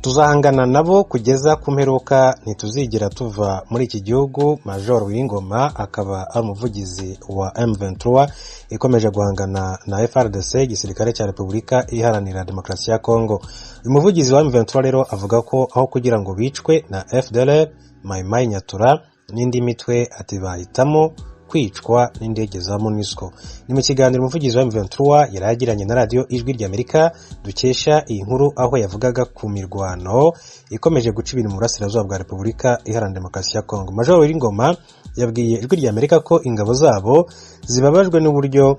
Tuzahangana nabo kugeza ku mperuka, ntituzigera tuva muri iki gihugu. Major Wingoma akaba ari umuvugizi wa M23 ikomeje guhangana na FARDC, igisirikare cya Repubulika Iharanira Demokarasi ya Congo. Uyu muvugizi wa M23 rero avuga ko aho kugira ngo bicwe na FDLR, Mai Mai Nyatura n'indi mitwe, ati bahitamo kwicwa n'indege za MONUSCO. Ni mu kiganiro umuvugizi wa M23 yari yagiranye na Radiyo Ijwi ry'Amerika dukesha iyi nkuru, aho yavugaga ku mirwano ikomeje guca ibintu mu burasirazuba bwa Repubulika Iharanira Demokarasi ya Congo. Major Wingoma yabwiye Ijwi ry'Amerika ko ingabo zabo zibabajwe n'uburyo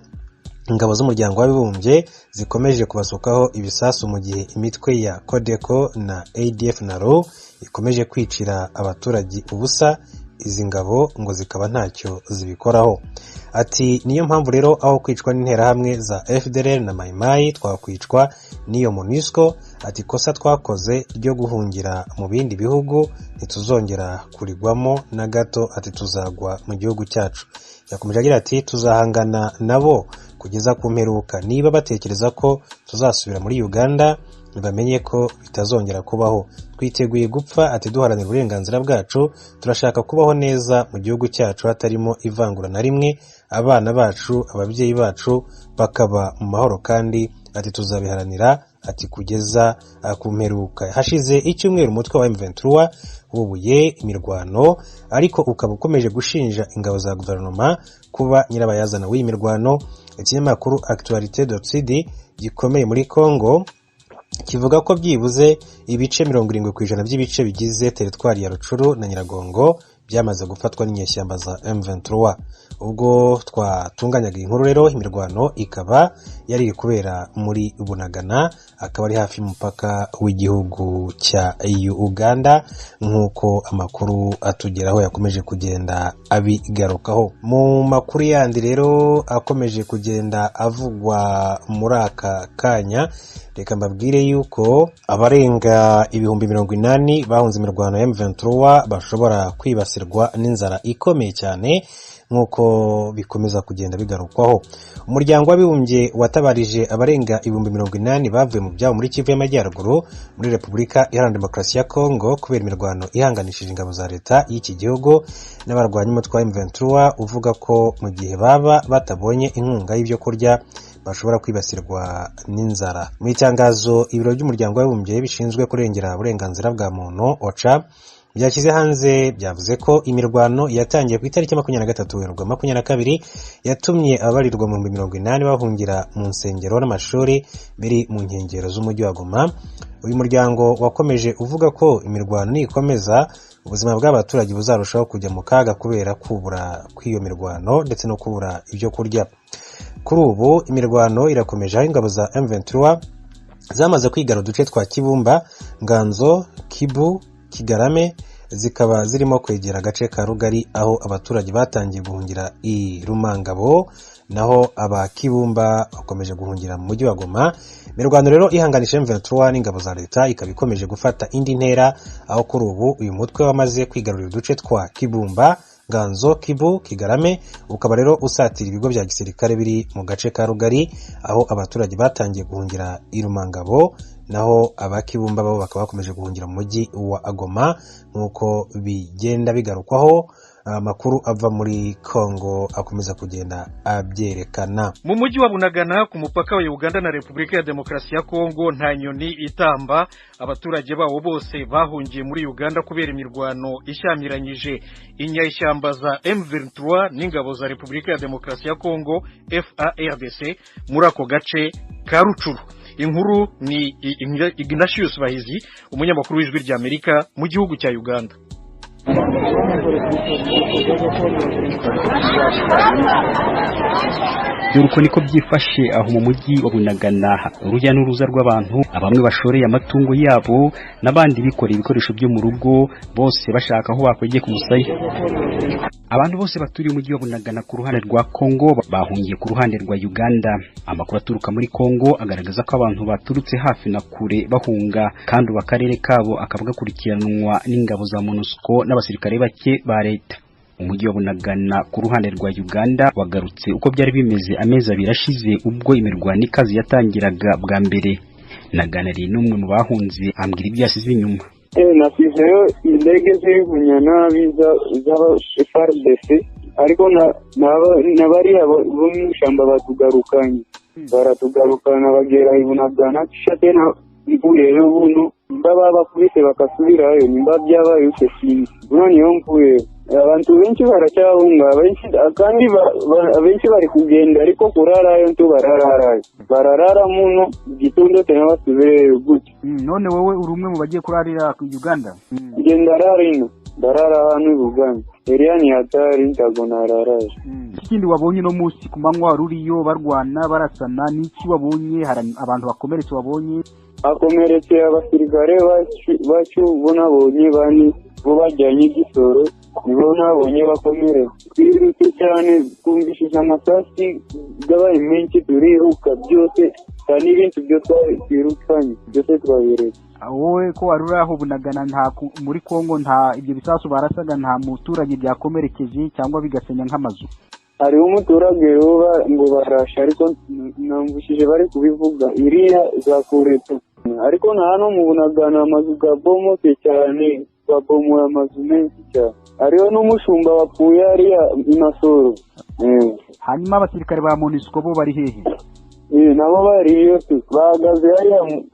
ingabo z'Umuryango w'Abibumbye zikomeje kubasukaho ibisasu, mu gihe imitwe ya Codeco na ADF NALU ikomeje kwicira abaturage ubusa, izi ngabo ngo zikaba ntacyo zibikoraho. Ati niyo mpamvu rero aho kwicwa n'interahamwe za FDLR na Mayimayi, twakwicwa n'iyo MONUSCO. Ati ikosa twakoze ryo guhungira mu bindi bihugu ntituzongera kurigwamo na gato. Ati tuzagwa mu gihugu cyacu. Yakomeje agira ati tuzahangana nabo kugeza ku mperuka. Niba batekereza ko tuzasubira muri Uganda, ntibamenye ko bitazongera kubaho. Twiteguye gupfa, ati duharanira uburenganzira bwacu. Turashaka kubaho neza mu gihugu cyacu hatarimo ivangura na rimwe, abana bacu, ababyeyi bacu bakaba mu mahoro, kandi ati tuzabiharanira, ati kugeza ku mperuka. Hashize icyumweru umutwe wa M23 wubuye imirwano, ariko ukaba ukomeje gushinja ingabo za guverinoma kuba nyirabayazana w'iyi mirwano. Ikinyamakuru Actualité.cd gikomeye muri Congo kivuga ko byibuze ibice 70% by'ibice bigize teritwari ya Rutshuru na Nyiragongo byamaze gufatwa n'inyeshyamba za M23. Ubwo twatunganyaga iyi nkuru rero, imirwano ikaba yari iri kubera muri Bunagana, akaba ari hafi y'umupaka w'igihugu cya Uganda, nk'uko amakuru atugeraho yakomeje kugenda abigarukaho. Mu makuru yandi rero akomeje kugenda avugwa muri aka kanya, reka mbabwire yuko abarenga 80,000 bahunze imirwano ya M23 bashobora kwibasirwa n'inzara ikomeye cyane, nk'uko bikomeza kugenda bigarukwaho. Umuryango w'Abibumbye watabarije abarenga 80,000 bavuye mu byabo muri Kivu y'Amajyaruguru muri Repubulika Iharanira Demokarasi ya Kongo kubera imirwano ihanganishije ingabo za leta y'iki gihugu n'abarwanya umutwe wa M23, uvuga ko mu gihe baba batabonye inkunga y'ibyo kurya bashobora kwibasirwa n'inzara. Mu itangazo ibiro by'Umuryango w'Abibumbye bishinzwe kurengera uburenganzira bwa muntu, OCHA, byashyize hanze, byavuze ko imirwano yatangiye ku itariki 23 Werurwe 22 yatumye ababarirwa mu 80,000 bahungira mu nsengero n'amashuri biri mu nkengero z'umujyi wa Goma. Uyu muryango wakomeje uvuga ko imirwano nikomeza, ubuzima bw'abaturage buzarushaho kujya mu kaga kubera kubura kw'iyo mirwano ndetse no kubura ibyo kurya. Kuri ubu imirwano irakomeje, aho ingabo za M23 zamaze kwigara uduce twa Kibumba, Nganzo, Kibu, Kigarame, zikaba zirimo kwegera agace ka Rugari, aho abaturage batangiye guhungira i Rumangabo, naho aba Kibumba bakomeje guhungira mu mujyi wa Goma. Imirwano rero ihanganisha M23 n'ingabo za leta ikaba ikomeje gufata indi ntera, aho kuri ubu uyu mutwe wamaze kwigarurira uduce twa Kibumba, Nganzo, Kibu, Kigarame, ukaba rero usatira ibigo bya gisirikare biri mu gace ka Rugari, aho abaturage batangiye guhungira i Rumangabo, naho abakibumba bo bakaba bakomeje guhungira mu mujyi wa Goma, nk'uko bigenda bigarukwaho. Amakuru ava muri Congo akomeza kugenda abyerekana. Mu mujyi wa Bunagana ku mupaka wa Uganda na Repubulika ya Demokarasi ya Kongo nta nyoni itamba. Abaturage bawo bose bahungiye muri Uganda kubera imirwano ishyamiranyije inyeshyamba za M23 n'ingabo za Repubulika ya Demokarasi ya Kongo, FARDC, muri ako gace ka Rutshuru. Inkuru ni Ignatius Bahizi, umunyamakuru w'Ijwi ry'Amerika mu gihugu cya Uganda. Dore uko niko byifashe aho mu mujyi wa Bunagana, urujya n'uruza rw'abantu, bamwe bashoreye amatungo yabo n'abandi bikoreye ibikoresho byo mu rugo, bose bashaka aho bakwegeka umusaya. Abantu bose baturiye umujyi wa Bunagana ku ruhande rwa Kongo bahungiye ku ruhande rwa Uganda. Amakuru aturuka muri Kongo agaragaza ko abantu baturutse hafi na kure bahunga, kandi ubu akarere kabo akaba gakurikiranwa n'ingabo za MONUSCO n'abasirikare bake ba leta. Umujyi wa Bunagana ku ruhande rwa Uganda wagarutse uko byari bimeze amezi 2 ashize ubwo imirwano ikaze yatangiraga bwa mbere. Naganiriye n'umwe mu bahunze ambwira ibyo yasize inyuma. Nasizeyo indege z'ibihunya nabi z'aba FARDC, ariko na bariya bo mu ishyamba batugarukanye, baratugarukana bagera i Bunagana. Tena mvuyeyo buno nimba babakubise bakasubirayo, nimba byabaye uko sinzi. Buno niyo mvuyeyo. Abantu benshi baracyahunga, abenshi kandi abenshi bari kugenda, ariko kurarayo nto barararayo, bararara muno igitondo tena basubireyo gutyo. None wowe uri umwe mu bagiye kurarira Uganda? Nge ndarara ino, ndarara hano i Buganda. Iriya ni hatari, ntago nararayo. Ikindi wabonye uno munsi ku manywa ruriyo barwana barasana, n'iki wabonye? Hari abantu bakomeretse wabonye? Hakomeretse abasirikare bacu bo nabonye bani bo bajyanye igisoro, nibo nabonye bakomerewe. Twirutse cyane, twumvishije amasasi gabaye menshi, turiruka byose, nta n'ibintu byo twirukanye byose twabiretse. Wowe ko wari uri aho Bunagana, nta muri Kongo nta ibyo bisasu barasaga, nta muturage byakomerekeje cyangwa bigasenya nk'amazu? Hariho umuturage ngo barashe, ariko namvishije bari kubivuga iriya za kureto, ariko na hano mu Bunagana amazu gabomotse cyane, babomoye amazu menshi cyane. Hariho n'umushumba wapfuye hariya i Masoro. Hanyuma abasirikare ba MONUSCO bo bari hehe? Nabo bariyo bahagaze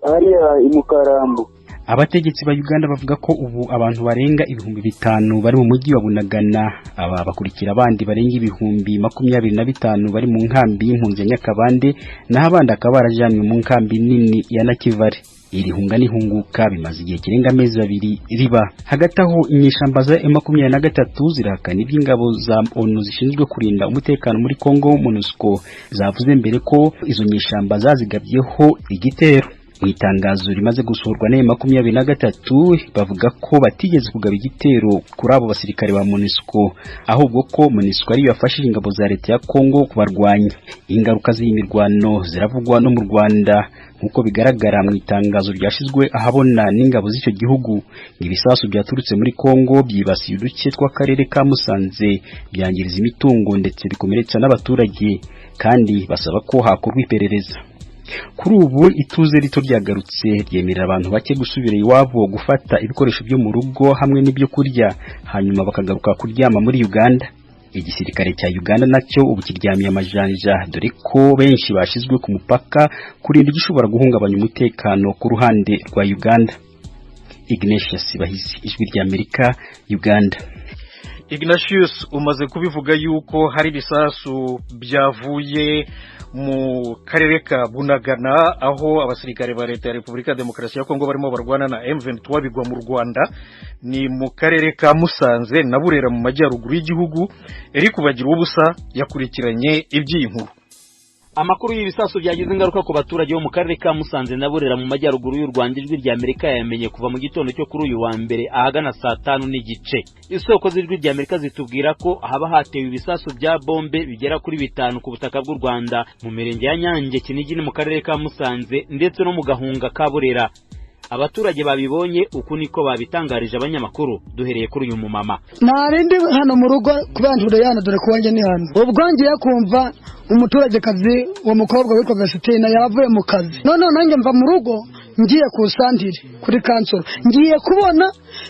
hariya i Mukarambo. Abategetsi ba Uganda bavuga ko ubu abantu barenga 5000 bari mu mujyi wa Bunagana, aba bakurikira abandi barenga 25,000 bari mu nkambi y'impunzi ya Nyakabande, naho abandi akaba barajanywe mu nkambi nini ya Nakivale. Iri hunga n'ihunguka bimaze igihe kirenga amezi 2 riba. Hagati aho inyeshamba za M23 zirahakana iby'ingabo za ONU zishinzwe kurinda umutekano muri Kongo MONUSCO zavuze mbere ko izo nyeshamba zazigabyeho igitero. Mu itangazo rimaze gusohorwa na M23 bavuga ko batigeze kugaba igitero kuri abo basirikare ba MONUSCO, ahubwo ko MONUSCO ariyo yafashije ingabo za leta ya Kongo kubarwanya. Ingaruka z'iyi mirwano ziravugwa no mu Rwanda nkuko bigaragara mu itangazo ryashizwe ahabona n'ingabo z'icyo gihugu. Ibisasu byaturutse muri Kongo byibasiye uduce tw'akarere ka Musanze, byangiriza imitungo ndetse bikomeretsa n'abaturage, kandi basaba ko hakorwa iperereza. Kuri ubu ituze rito ryagarutse ryemerera abantu bake gusubira iwabo gufata ibikoresho byo mu rugo hamwe n'ibyo kurya, hanyuma bakagaruka kuryama muri Uganda. Igisirikare cya Uganda nacyo ubu kiryamiye amajanja, dore ko benshi bashizwe ku mupaka kurinda igishobora guhungabanya umutekano ku ruhande rwa Uganda. Ignatius Bahizi, Ijwi ry'Amerika, Uganda. Ignatius, umaze kubivuga yuko hari ibisasu byavuye mu karere ka Bunagana aho abasirikare ba leta ya Repubulika ya Demokarasi ya Kongo barimo barwana na M23 bigwa mu Rwanda, ni mu karere ka Musanze na Burera mu majyaruguru y'igihugu. Eric Bagira ubusa yakurikiranye iby'iyi nkuru. Amakuru y'ibisasu byagize ingaruka ku baturage bo mu karere ka Musanze na Burera mu majyaruguru y'u Rwanda, Ijwi rya Amerika yamenye kuva mu gitondo cyo kuri uyu wa mbere ahagana saa 5:15. Isoko z'Ijwi rya Amerika zitubwira ko haba hatewe ibisasu bya bombe bigera kuri 5 ku butaka bw'u Rwanda mu mirenge ya Nyange, Kinigi mu karere ka Musanze ndetse no mu Gahunga ka Burera. Abaturage babibonye uku niko babitangarije abanyamakuru. Duhereye kuri uyu mumama. Narindi hano mu rugo kubanture yana dore kuwanje ni hano. Ubwo ngiye kumva umuturage kazi uwo mukobwa witwa Vestine yavuye mu kazi. None nanjye mva mu rugo ngiye ku santire kuri kansoro, ngiye kubona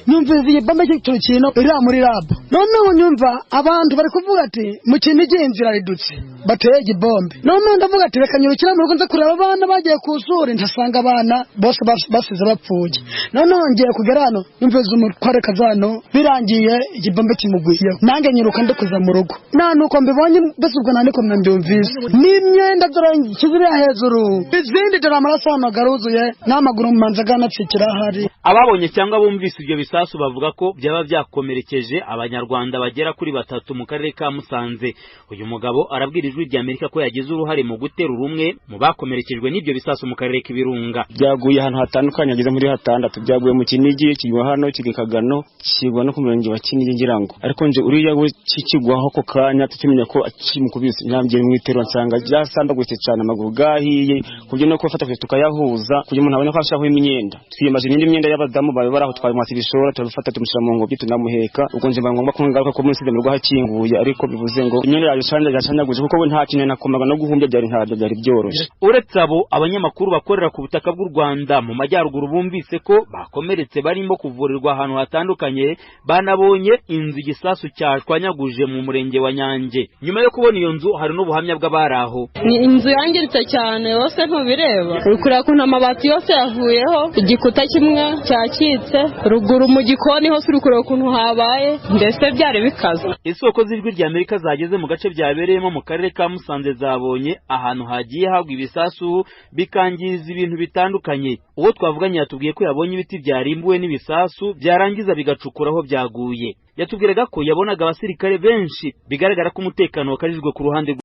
nyumva iyi bombe cy'ikino iri muri lab. None nyumva abantu bari kuvuga ati mu Kinigi inzira ridutse bateye igibombe. None ndavuga ati reka nyurukira mu rugo nze kureba abana bagiye kusura, ntasanga abana bose basize bapfuye. None ngiye kugera hano nyumva umutware kazano birangiye igibombe kimugwiye, nange nyiruka ndikuza mu rugo. Nta nuko mbibonye bese ubwo nandiko mbyumvise n'imyenda dore kiziriya hejuru, izindi dore amaraso hano garuzuye n'amaguru manza ganatsikira hari. Ababonye cyangwa bumvise ibyo bisasu bavuga ko byaba byakomerekeje abanyarwanda bagera kuri 3 mu karere ka Musanze. Uyu mugabo arabwira Ijwi rya Amerika ko yagize uruhare mu guterura umwe mu bakomerekejwe n'ibyo bisasu mu karere k'Ibirunga. Byaguye ahantu hatandukanye ageze muri 6, byaguye mu Kinigi, kigwa hano, kigikagano, kigwa no ku murenge wa Kinigi ngira ngo. Ariko nje uriya we kikigwaho ko kanya tukimenya ko akimukubise nyamgiye mu iterwa nsanga byasambaguritse cyane, amaguru gahiye kubyo no kufata tukayahuza kugira umuntu abone ko ashaka imyenda. Twiyamaje n'indi myenda y'abadamu bawe baraho twari mwasi. tubishobora, turabifata tumushyira mu ngobyi tunamuheka. Ubwo nje mba ngombwa ko ngaruka ko munsi mu rugo hakinguye, ariko bivuze ngo imyenda yashanyaguje kuko we nta kintu nakomaga no guhumbya byari ntabyo byari byoroshye. Uretse abo, abanyamakuru bakorera ku butaka bw'u Rwanda mu majyaruguru bumvise ko bakomeretse barimo kuvurirwa ahantu hatandukanye, banabonye inzu igisasu cyashwanyaguje mu murenge wa Nyange. Nyuma yo kubona iyo nzu hari n'ubuhamya bw'abari aho. Ni inzu yangiritse cyane yose ntubireba, uri kureba ukuntu amabati yose yavuyeho, igikuta kimwe cyacitse, ruguru mu gikoni hose uri kureba ukuntu habaye, mbese byari bikaze. Isoko z'Ijwi rya Amerika zageze mu gace byabereyemo mu karere ka Musanze zabonye ahantu hagiye hagwa ibisasu bikangiza ibintu bitandukanye. Uwo twavuganye yatubwiye ko yabonye ibiti byarimbuwe n'ibisasu byarangiza bigacukura aho byaguye. Yatubwiraga ko yabonaga abasirikare benshi, bigaragara ko umutekano wakajijwe ku ruhande.